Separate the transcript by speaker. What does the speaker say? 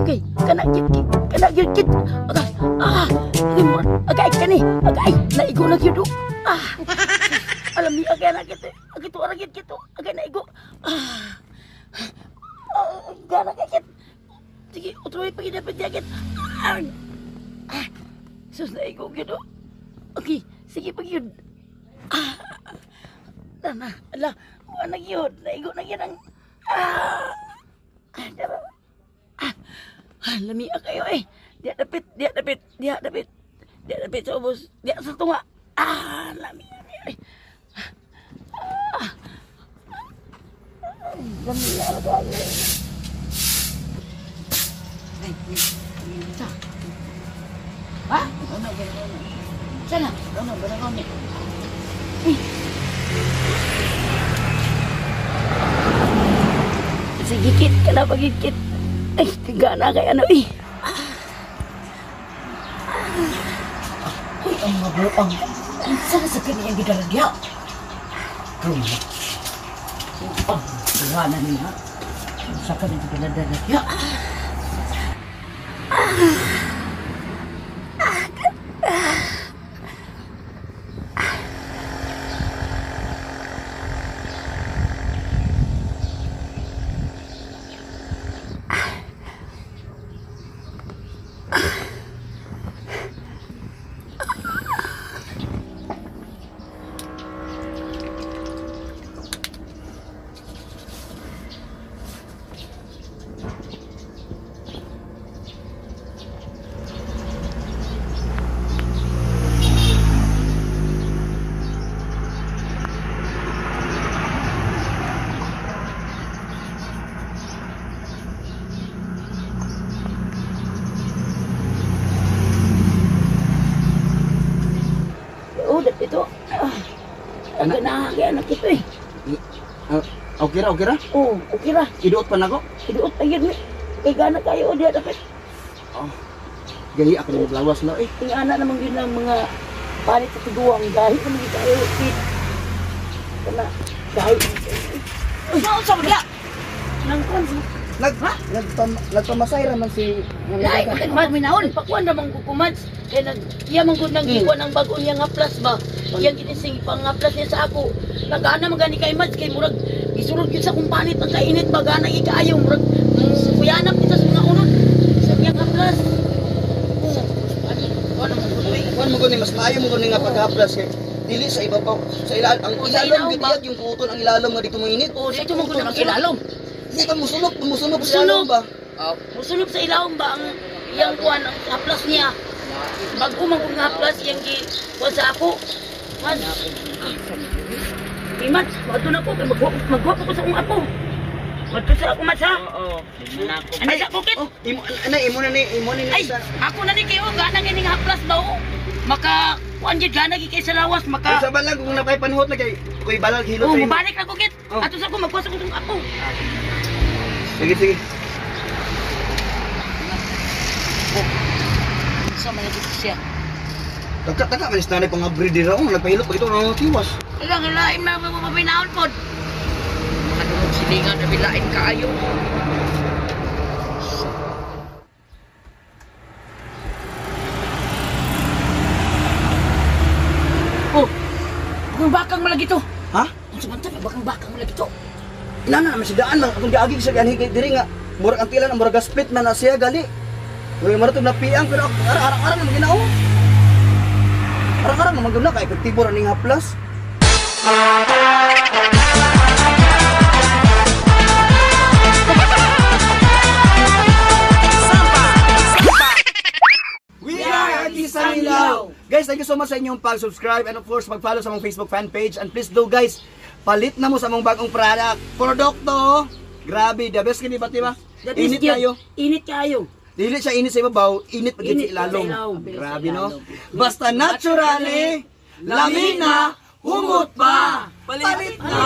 Speaker 1: Okay, kana gyud kana gyud kit. Okay. Ah, agay kani. Agay, naigo na gyud. Ah. Alam ni agay na kit. Agay to ara gyud kit. Agay naigo. Ah. Gana kit. Sige, utroy pa gyud dapat kit. Ah. Sus, naigo gyud. Okay, sige pa gyud. Ah. Na, ala, wala gyud. Naigo na gyud ang ah. Ah, lami kayo eh. Diya dapit, diya dapit, diya dapit. Diya dapit sa ubos, diya sa tunga. Ah, lami eh. Ah. Lami kayo. Ay, sa. Ha? Ano ba? Sana, ano ba na? Sige, kit, kana pagikit. Ay, gana kay ano eh.
Speaker 2: Uy, ang mabuang. Saan sa kaniyang gidaragya? Karoon. Ang gana niya. Sa kaniyang gidaragya.
Speaker 1: Ito. Ang gana anak ito eh.
Speaker 3: Okay ra, okay ra?
Speaker 1: Oo, okay ra.
Speaker 3: Iduot pa nako?
Speaker 1: Iduot pa yun. Kay gana kayo, diya dapat.
Speaker 3: Oh. Gahi ako ng lawas na eh.
Speaker 1: Ingana naman yun ang mga palit sa tuduang. Gahi naman yun kayo. Kana, gahi. Saan sa magla? Nangkuan sa...
Speaker 3: Nagpamasay raman si...
Speaker 1: Ay, maminahon. Pakuan namang kukumats. Kaya iya man gud nang ikuan ang bago niya nga plus ba. Iyang ginising pang-plus niya sa ako. Nagana man gani kay Mads kay murag gisulod gyud sa kung panit ang kainit ba gana ikaayo murag kuyanap kita sa mga unod sa iyang nga plus.
Speaker 3: Kuan mo gani mas maayo mo gani nga pag-haplas kay dili sa ibabaw sa ilalom ang ilalom gyud iyag yung kuton ang ilalom nga dito mainit.
Speaker 1: Oh, dito mo gud ang ilalom.
Speaker 3: Dito musulok, musulok sa ilalom ba?
Speaker 1: Musulok sa ilalom ba ang iyang kuan ang haplas niya. Bago man kung haplas iyang gi kuan sa ako. Mads. Hey, Mads, madto na ko kay magwa ko sa akong apo. Madto sa ako, Mads, ha?
Speaker 2: Oo.
Speaker 1: Ano sa bukit?
Speaker 3: Oh, imo ana imo na ni
Speaker 1: Ay, ako na ni kayo gana kining haplas ba o? Maka kuan gyud gana gyud kay sa lawas maka.
Speaker 3: Sa balag kung napay panhot na kay kuy balag hilot.
Speaker 1: Oh, mobalik na ko kit. Ato sa ako magkuha sa akong apo.
Speaker 3: Sige, sige.
Speaker 1: Sa man dito siya.
Speaker 3: Taka-taka man is nanay pang abri dira oh, nagpahilot pag ito nang tiwas.
Speaker 1: Ilang ilaim na mo mabinaon pod.
Speaker 2: Mga dungog silingan na bilain kaayo.
Speaker 1: Oh. Akong bakang malagi to.
Speaker 3: Ha?
Speaker 1: Unsa man to? Bakang-bakang malagi to.
Speaker 3: Inana naman si daan lang akong giagi sa ganhi kay diri nga murag ang tilan murag split man na siya gali. Uy, murag tong napiang pero arang-arang naman ginao. Arang-arang naman gud na kay epektibo ra ning haplas. We are Artista Milaw. Guys, thank you so much sa inyong pag-subscribe and of course mag-follow sa among Facebook fan page. And please do guys, palit na mo sa among bagong product. Produkto. Grabe, the best kini ba diba? Init kayo.
Speaker 1: Init kayo.
Speaker 3: Dili siya init sa ibabaw, init pag sa ilalom. Grabe no. Basta naturally, lami na, humot pa. Palit na.